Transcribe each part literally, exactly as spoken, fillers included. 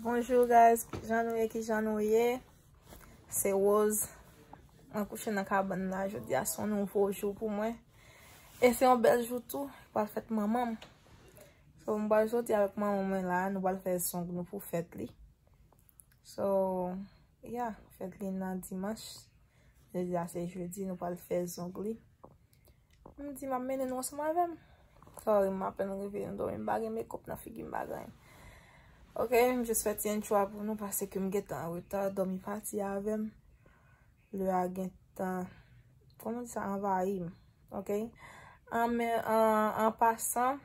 Bonjou guys, kijan nou ye, kijan nou ye? Se Rose. Mwen kouche nan kabann la, jodi a se yon nouvo jou pou mwen. E se yon bèl jou tou, pral fèt manman m. So, mwen pral soti avèk manman mwen la, nou pral fè zong nou pou fèt li. So, yeah, fèt li nan dimanch. Jodi a se jedi, nou pral fè zong li. M di m ap mennen nou ansanm avè m. Sorry, m apèn rive, m dòmi, m pa gen makeup nan figi m, pa gen anyen. Ok, m jis fè ti intro a pou nou, paske m gentan an reta, dòmi pati avè m. Lè a gentan, kòman di sa, anvayi m. Ok? An, men, an, an pasan,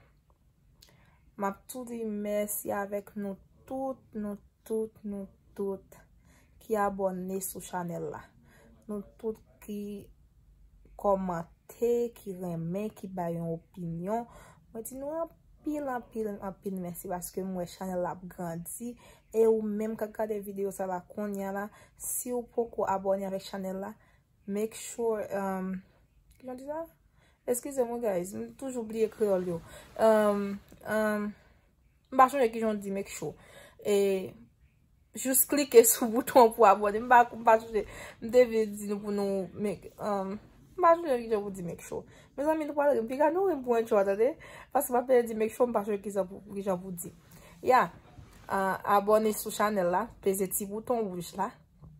m ap tou di mèsi avèk nou tout, nou tout, nou tout ki abòne sou chanèl la. Nou tout ki kòmante, ki renmen, ki bay yon opinyon. Mwen di nou anpil, anpil, anpil mèsi paske m wè chanèl la ap grandi. E ou menm k ap gade videyo sa la kounye a la, si w poko abòne avèk chanèl la, make sure, um, kijan di sa? Eskize m, wi, guys, m toujou bliye kreyòl yo. Um, um, m pa sonje kijan w di make sure. E, jis klike sou bouton pou abòne. M pa, m pa sonje. M te vle di nou pou nou make, um, m pa sonje kijan pou di make sure. Mezanmi, nou pral ri m. Piga nou ri m pou entro a, tande. Paske m ap di make sure, m pa sonje kijan pou, kijan pou di. Ya. Ah, abòne sou chanèl la. Peze ti bouton wouj la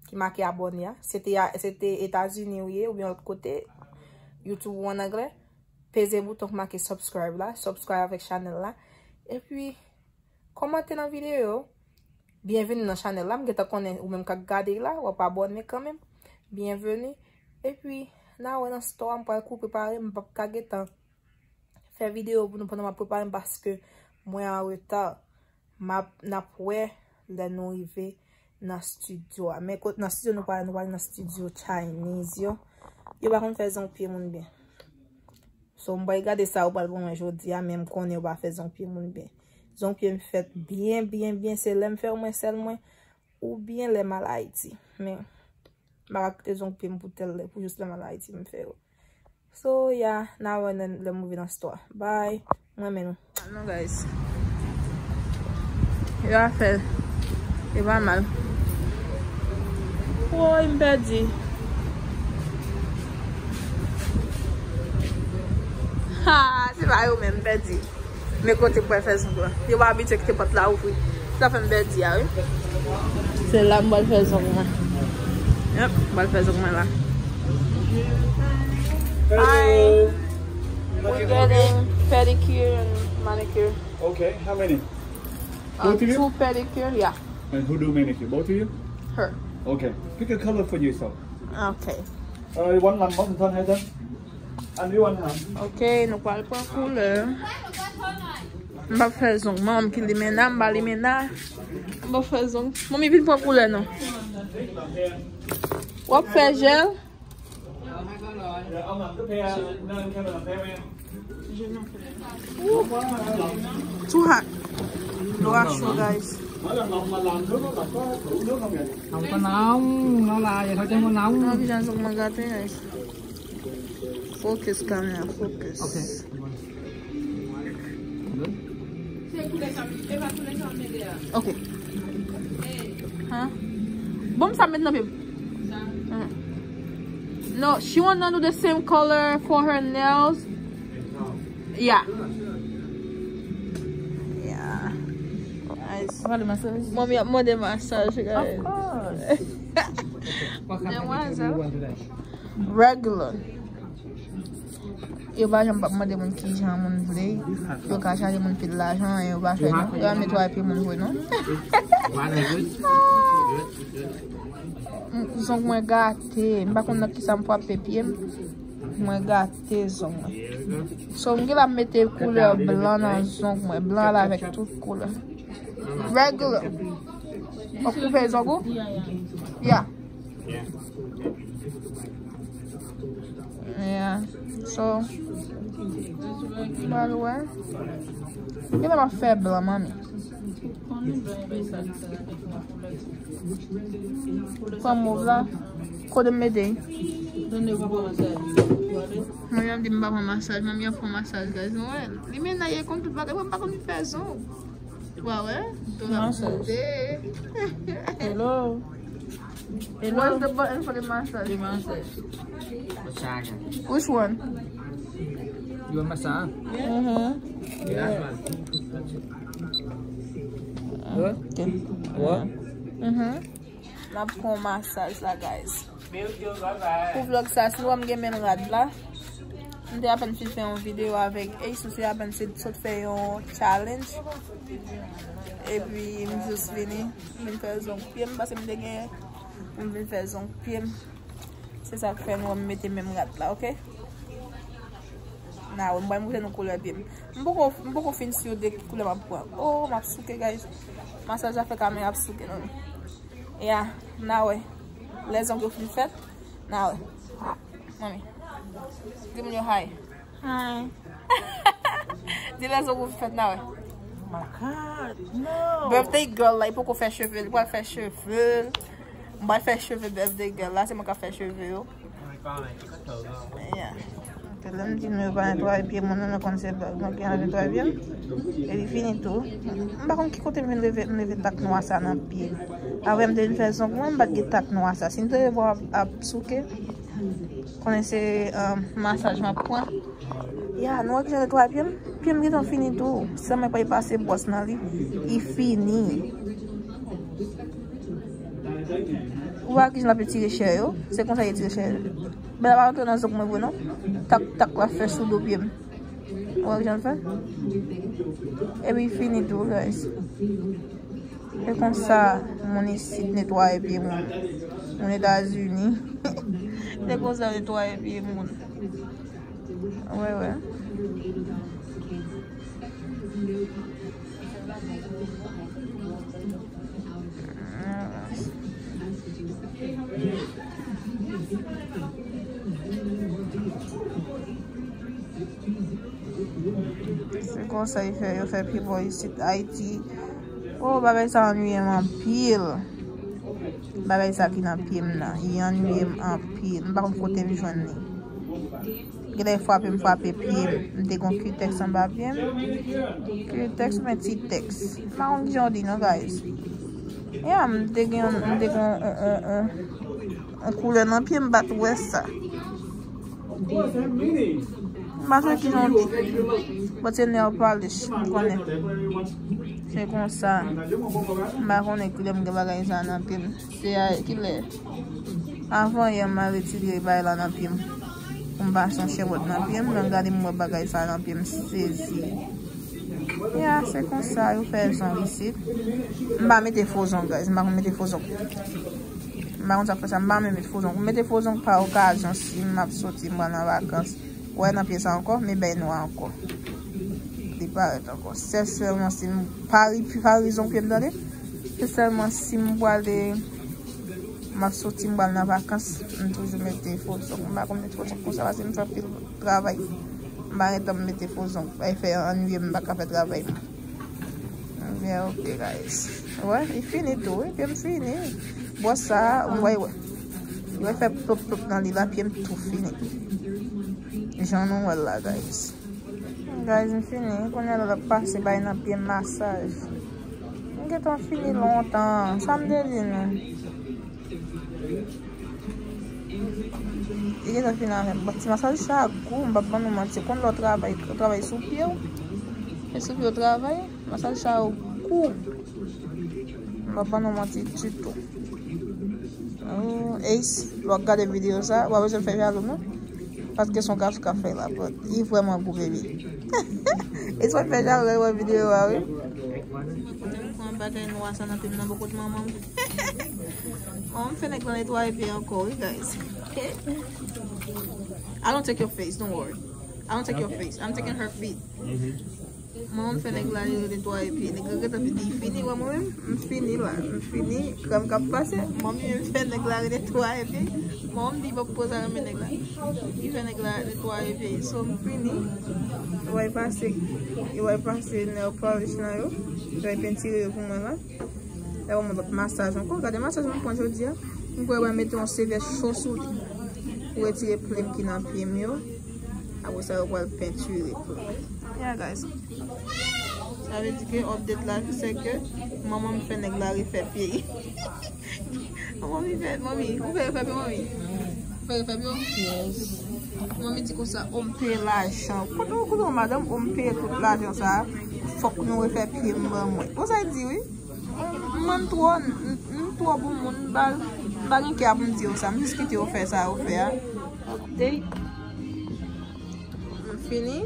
ki make abòne a. Se te, se te Etazini ou ye, oubyen lòt kote, YouTube ou an anglè. Peze bouton ki make subscribe la. Subscribe avèk chanèl la. Epi, kòmante nan videyo yo. Byenveni nan chanèl la. M gentan konnen ou menm k ap gade la, w ap abòne kanmenm. Byenveni. Epi, n a wè nan store a, m pral kouri prepare, m p ap ka gentan fè videyo pou nou pandan m ap prepare m paske mwen an reta. M ap, n ap wè lè nou rive nan studio a. Men kot, nan studio nou prale, nou prale nan studio Chinese yo. Yo pa konn fè zong pye moun byen. So, m pral gade sa yo pral ban mwen jodi a, men m konnen yo pa fè zong pye moun byen. Zong pye m fèt byen, byen, byen. Se lè m fè yo mwen sèl mwen, oubyen lè m al Ayiti. Men, m pa ka kite zong pye m pou tèl lè, pou jis lè m al Ayiti m fè yo. So, yeah, n a wè lè, lè m rive nan store. Bye. M renmen nou. Non, guys. Yo a fè l. E pa mal. Woy, m pèdi. Ha, se pa yo menm, m pèdi. Men kote m pral fè zong lan. Yo pa abitye kite pòt la ouvri. Sa fè m pèdi a, wi. Se la m pral fè zong mwen. Yep, m pral fè zong mwen la. Hi. We're getting pedicure and manicure. Okay, how many? Uh, both of you? Two pedicure, yeah. And who do manicure? Both of you? Her. Okay. Pick a color for yourself. Okay. Uh, you want lamb bottom tan head then? And you want ham? Okay, nou pral pran koulè. M pa fè zong. Manman m ki limena, m pa limena. M pa fè zong. Manmi, vin pran koulè non. W ap fè jèl? Too hot. Dlo a cho, guys. Nan kijan zong mwen gate, guys. Focus, camera, focus. Okay. Ok. Huh? Bon, sa met nan pye m. Hmm. No, she wanna do the same color for her nails. Yeah. Yeah. Nice. Manmi ap mande masaj, guys. Of course. Demwazèl. Regular. Yo pa janm p ap mande moun kijan moun vle. Yo ka chaje moun pil lajan, yo pa fè non. Yo ap netwaye pye moun vre non. Zong mwen gate. M pa konn nan kisa m frape pye m. Mwen gate zong mwen. So, m gen la mete koulè blan nan zong mwen. Blan ale avèk tout koulè. Regular. W ap koupe zong ou? Yeah. Yeah. So, pral wè. Genlè m ap fè blan, manmi. Pran mov la. Kote m mete? Manmi ap di m pa pran masaj. Manmi ap pran masaj, guys. Nou wè. Li menm nan ye konn tout bagay. Mwen m pa konn fè zong. Wa wè? Massage. Hello. Hello. Where's the button for the massage? The massage. Which one? You want massage? Mm-hmm. Yeah. What? Okay. What? Mm-hmm. N ap pran masaj la, guys. Pou vlog sa, si nou wè m gen menm rad la, m te apèn fin fè yon videyo avèk Ace, nou te apèn sot fè yon challenge. Epi m jis vini, m vin fè zong pye m, paske m te gen, m vin fè zong pye m. Se sa k fè nou wè m mete menm rad la, oke? Na wè, m pral montre nou koulè pye m. M poko, m poko fin si de ki koulè m ap pran. Oh, m ap souke, guys. Masaj la fè kamera ap souke nan men. Ya, na wè. Lèzong yo fin fèt, na wè. Manmi. Di moun yo hi. Hi. Di lèzong yo fin fèt, na wè. Oh my God, no. Birthday girl la, li poko fè cheve, li pral fè cheve. M pral fè cheve birthday girl la, se mwen k ap fè cheve yo. Yeah. Lè m di nou yo pa netwaye pye moun, nou konn se blag mwen ki al netwaye pye m. E li fini tou. M pa konn ki kote m vin leve, m leve tak nwa sa nan pye. Avè m te vin fè zong mwen, m pa t gen tak nwa sa. Si m te leve ap, ap souke, konnen se, um, masaj m ap pran. Ya, nou wè kijan netwaye pye m? Pye m gentan fini tou. Sèlman pa pase bwòs nan li. Li fini. Ou wè kijan l ap retire chè yo? Se konsa l retire chè yo. Bèl pa antre nan zong mwen vre non. Tak, tak la fè sou do pye m. Ou wè kijan l fè? Epi fini tou, guys. Se konsa moun isit netwaye pye moun. Moun Etazini. Se konsa yo netwaye pye moun. Wè, wè. Se konsa yo fè, yo fè pye bò isit Ayiti. Oh, bagay sa annuiye m anpil. Bagay sa ki nan pye m nan, li annuiye m anpil. M pa konn kote m jwenn li. Genlè frape m frape pye m. M te gon Q-Tex anba pye m. Q-Tex oubyen T-Tex. M pa konn kijan yo di non, guys. Ya, m te gen, m te gen yon, yon, yon, yon, yon koulè nan pye m, m pa t wè sa. M pa t wè kijan yo di. But se nail polish, m konnen. Se konsa. M pa konnen kilè m gen bagay sa nan pye m. Se a, kilè? Avan yè m al retire bagay la nan pye m. Pou m pa chanje bòt nan pye m, men gade m wè bagay sa nan pye m, sezi. Ya, se konsa yo fè zong isit. M pa mete fo zong, guys, m pa konn mete fo zong. M pa konn sa k fè sa, m pa renmen mete fo zong. M mete fo zong pa okazyon si m ap soti, m pral nan vakans. Ou wè nan pye sa ankò, men bèy nwa ankò. Li parèt ankò. Se sèlman si m pa ri, pa ri zong pye m tande. Se sèlman si m pwale, m ap soti, m pral nan vakans, m toujou mete fo zong. M pa konn mete fo zong konsa paske m fè anpil travay. M pa gen tan m mete fo zong. Bay fè annuiye m, m pa ka fè travay m. Ebyen, ok, guys. Wè, li fini tou, wi. Pye m fini. Bò sa, m wè, wè. Li wè fè plop, plop nan li la, pye m tou fini. Jan nou wè l la, guys. Guys, m fini. Kounye a la, l ap pase bay nan pye m masaj. M gentan fini lontan. Sa m te di nou. Li gentan fini avè m. Bon, ti masaj sa gou, m p ap ban nou manti. Konn lè w travay, w travay sou pye w. E sou pye w travay, masaj sa yo gou. M p ap ban nou manti ditou. Oh, Ace, lè w ap gade videyo sa, w pa bezwen fè jalou non. Paske se yon gason k ap fè l la, but li vrèman gou, baby. Ace pa fè jalou lè l wè videyo a, wi. Mwen pran bagay nwa sa nan pye m nan bò kot manman m. Manman m fè nèg la netwaye pye ankò, wi, guys. I don't take your face, don't worry. I don't take your face. I'm taking her feet. Manman m fè nèg la netwaye pye. Nèg la gentan di fini, wè mwen menm, m fini la. M fini, krèm k ap pase. Manmi menm fè nèg la netwaye pye. Manman m di pòpòz a renmen nèg la. Li fè nèg la netwaye pye. So, m fini. Wè pase, wè pase nail polish nan yo. Wè pentire yo pou mwen la. Lè w mwen bat masaj ankò. Gade masaj mwen pran jodi a. M kwè mwen mete yon sèvyèt cho sou li. Pou retire plim ki nan pye m yo. Apre sa, yo pral pentire pou mwen. Yeah, guys. Sa vle di ke update la, se ke manman m fè nèg la refè pye. Manmi fè, manmi, ou fè refè pye, manmi? Ou fè refè pye? Yes. Manmi di konsa, o m peye lajan. Kote w, kote w, madanm, o m peye tout lajan sa, fòk nou refè pye m ban mwen. Konsa l di, wi. Mwen, m twò, m, m twò bon moun, m pa, m pa gen kè pou m di yo sa, m jis kite yo fè sa yo fè a. Update. M fini?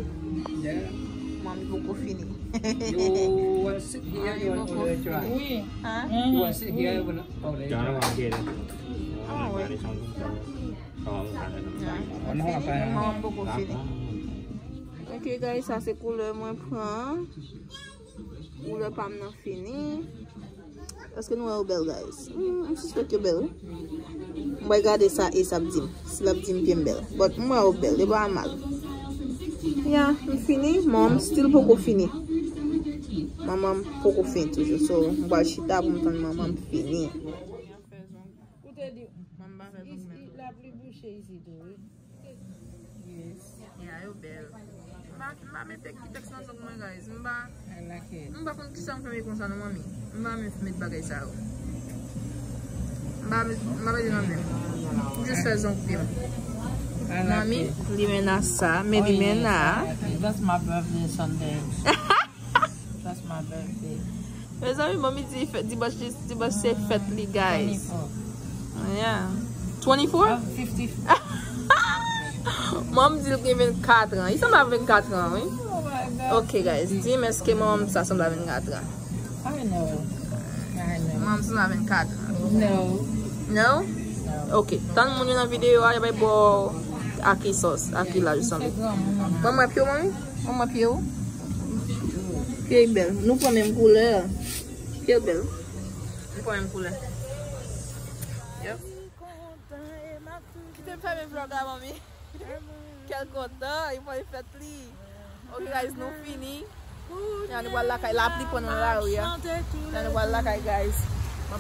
Mwen, m poko fini. You want sit here, you want to try? Hein? You want sit here, you want, oh, there you try. Ah, ouais. Ah, fini, mwen, m poko fini. Ok, guys, sa se koulè mwen pran. Koulè pa m nan fini. Èske nou wè yo bèl, guys? Hmm, m sispèk yo bèl, wi. M pral gade sa Ace ap di m. Si l ap di m pye m bèl. But m wè yo bèl, yo pa mal. Ya, m fini. Manman m still poko fini. Manman m poko fini toujou. So, m pral chita pou m tann manman m fini. Ou te di, manman m pa fè zong menm. La pli bouche isi tou, wi. Yes. Ya, yo bèl. M pa, m pa mete kitèks nan zong mwen, guys. M pa, m pa konn kisa m fè konsa non, manmi. M pa met, met bagay sa yo. M pa met, m pa mete nan men m. M jis fè zong pye m. Manmi, limena sa, men limena. That's my birthday Sunday. That's my birthday. Mezanmi, manmi di fèt dimanch, dimanch se fèt li, guys. Twenty-four. Yeah. Twenty-four? I'm fifty. Manmi di l gen vennkat an. Li sanble a vennkat an, wi. Oh my God. Ok, guys. Di m, èske manman m sa sanble a vennkat an? I know. I know. Manman m sanble a vennkat an. No. No? No. Ok. Tann moun yo nan videyo a, y ap bay bò a ki sòs, a ki laj yo sanble. Manman, pye w, manmi? Manman, pye w? Pye bèl. Nou pran menm koulè. Pye bèl. Nou pran menm koulè. Yep. Kite m fèmen vlog la, manmi. Kèl kontan, li pral fèt li. Ok, guys, nou fini. Ya, nou pral lakay. Lapli pran nan lari a. Ya, nou pral lakay, guys.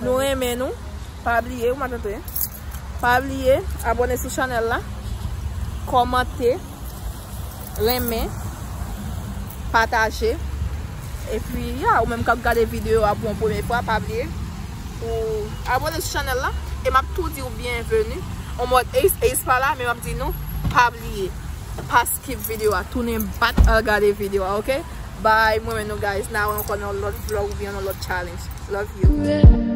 Nou renmen nou. Pa bliye, ou matant wi. Pa bliye, abòne sou chanèl la. Kòmante. Renmen, pataje. Epi, ya, ou menm k ap gade videyo a pou yon premye fwa, pa bliye pou abòne sou chanèl la. E m ap tou di w byenveni. An mòd Ace, Ace pa la, men m ap di nou, pa bliye. Pa skip videyo a, tounen back al gade videyo a, ok? Bye, mwen menm nou, guys. N a wè ankò nan yon lòt vlog oubyen nan yon lòt challenge. Love you.